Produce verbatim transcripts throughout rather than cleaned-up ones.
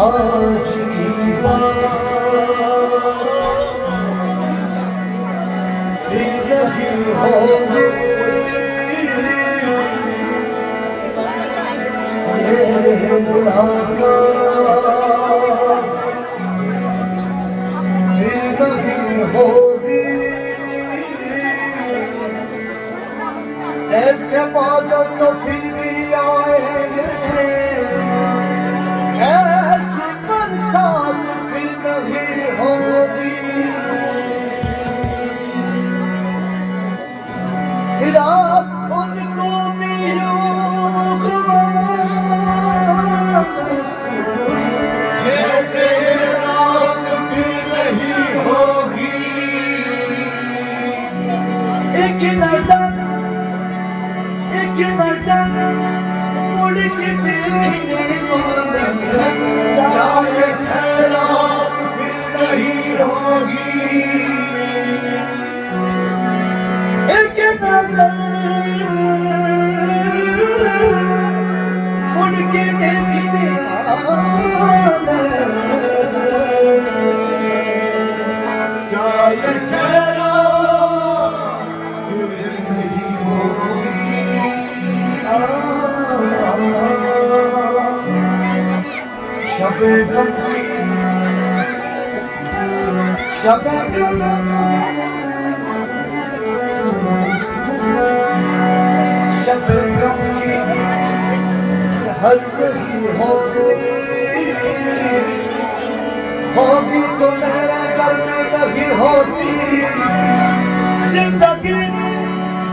آج کی بات پھر نہیں ہوگی، یہ ملاقات پھر نہیں ہوگی۔ ایسے بادل تو پھر بھی آئیں گے، ایسی برسات پھر نہیں ہوگی۔ رات ان کو بھی یوں ہوا محسوس، جیسے یہ رات پھر نہیں ہوگی۔ ایک نظر، ایک نظر مڑ کے دیکھنے والے، کیا یہ خیرات پھر نہیں ہوگی؟ ایک نظر مڑ کے دیکھنے والے، کیا یہ خیرات پھر نہیں ہوگی؟ شب غم کی، شب غم، شب غم کی سحر نہیں ہوتی، ہوگی تو میرے گھر میں نہیں ہوتی۔ زندگی،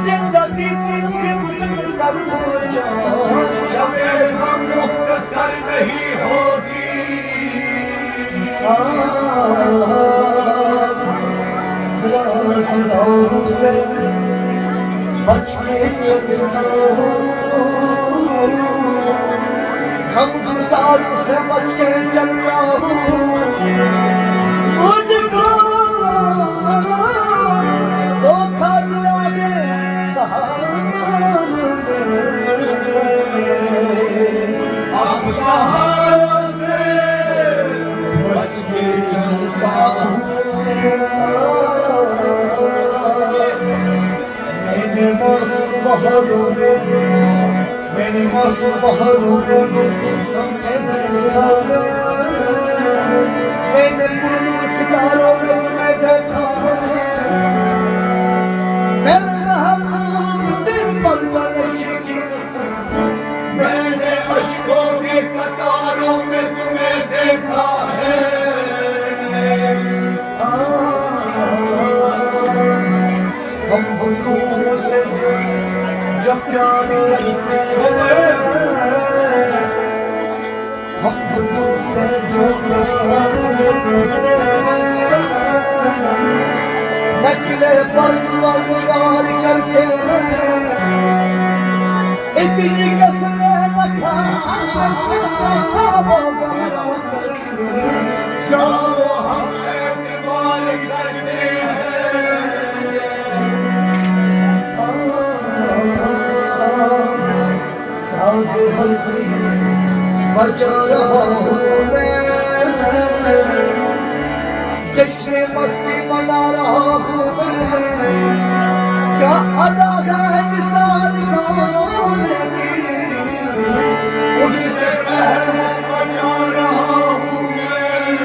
زندگی پوری مختصر ہو جائے، شب غم مختصر نہیں ہوگی۔ آ، راز داروں سے بچ کے چلتا ہوں، غمگساروں سے بچ کے چلتا ہوں۔ مجھ کو دھوکہ دیا یہ سہاروں نے، اب سہاروں سے بچ کے چلتا ہوں۔ میں نے معصوم بہاروں میں، میں نے معصوم بہاروں میں تمہیں دیکھا ہے، میں نے پرنور ستاروں میں تمہیں دیکھا ہے۔ میرے محبوب، دل پر نشے کی قسم، میں نے اشکوں کے قطاروں میں تمہیں دیکھا ہے۔ ہم بتوں سے جو پیار کرتے ہیں، ہم بتوں سے جو پیار کرتے ہیں، نقل پر نگار کرتے ہیں، اتنی قسمیں نہ کھا، وہ گمراہ کر جاؤ، ہم اعتبار کرتے ہیں۔ ساز ہستی بجا رہا ہوں میں، جشن مستی منا رہا ہوں میں۔ کیا ادا ہے مثال کون کی، تجھ سے محروم بچا رہا ہوں میں۔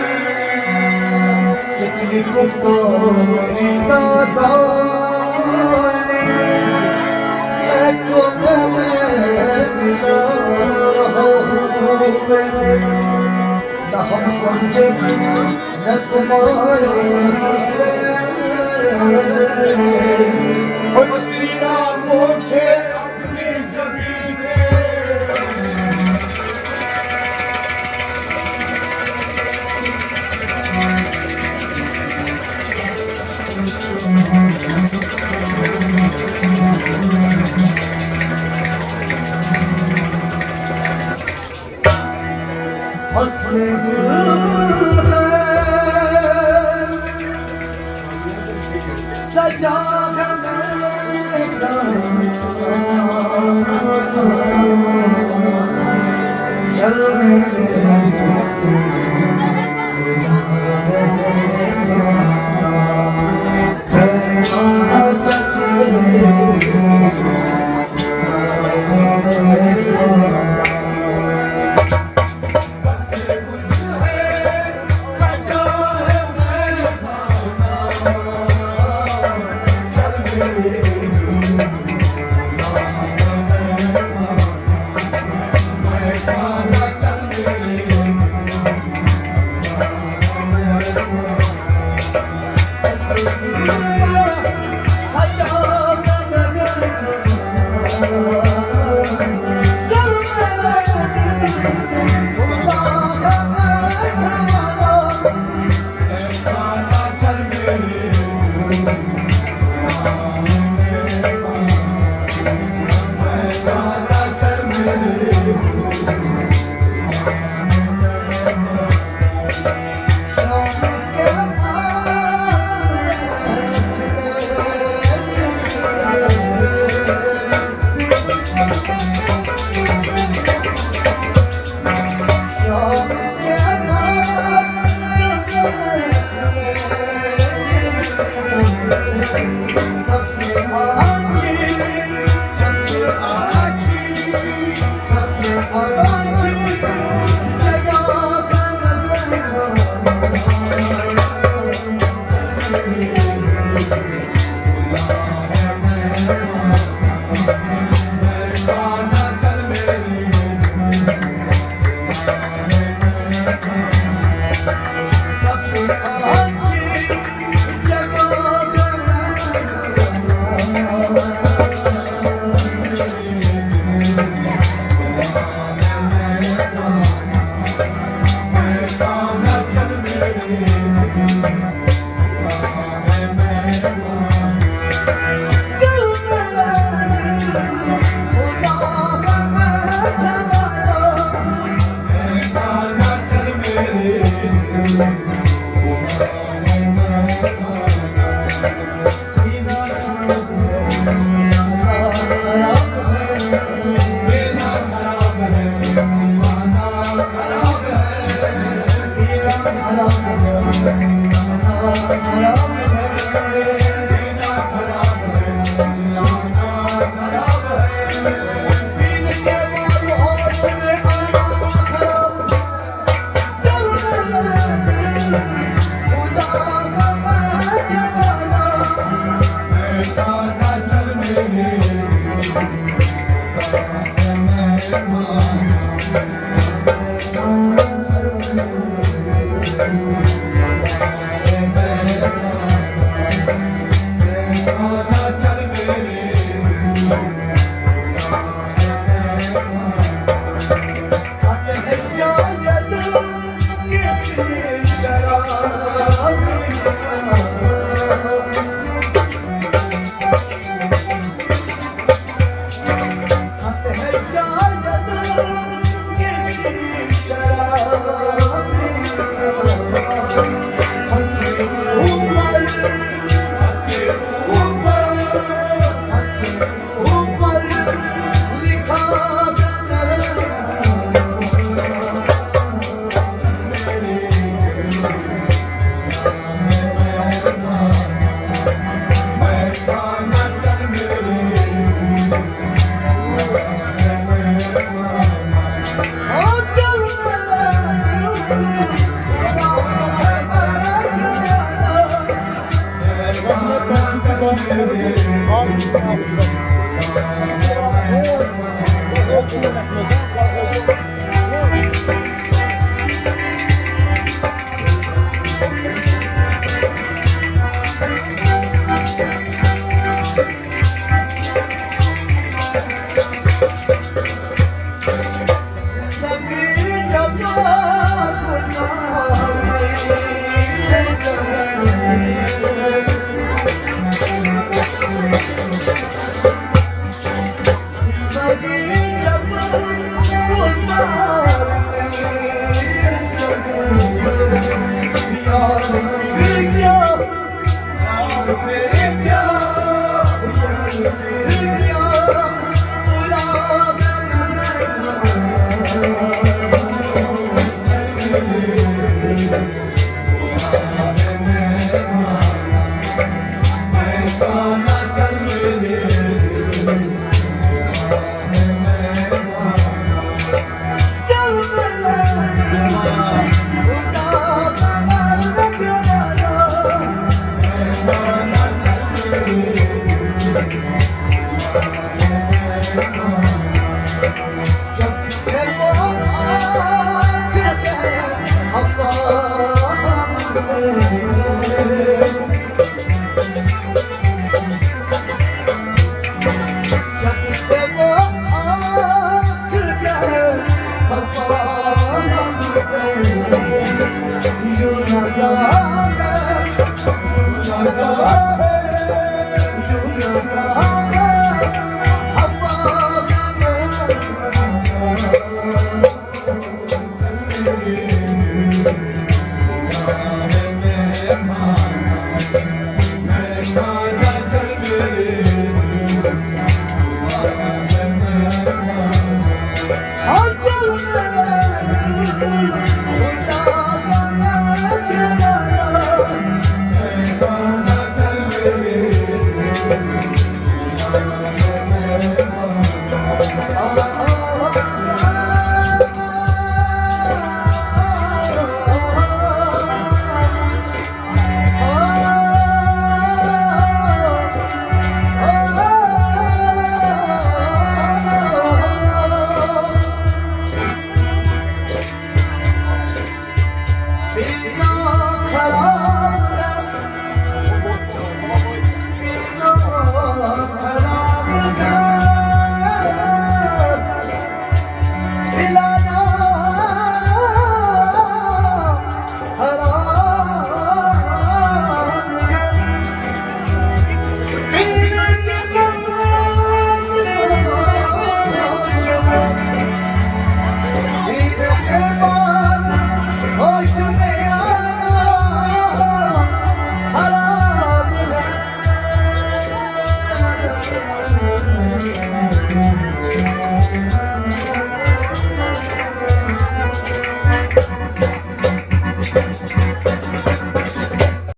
کتنی کوتاہ میری نادانی، میں کونے میں ملا رہا ہوں میں۔ نہ ہم سمجھے، نہ تمہارے حسین۔ پسینہ پوچھے اپنی جبین سے۔ فصل گل سجا ہے میرا، چل میرے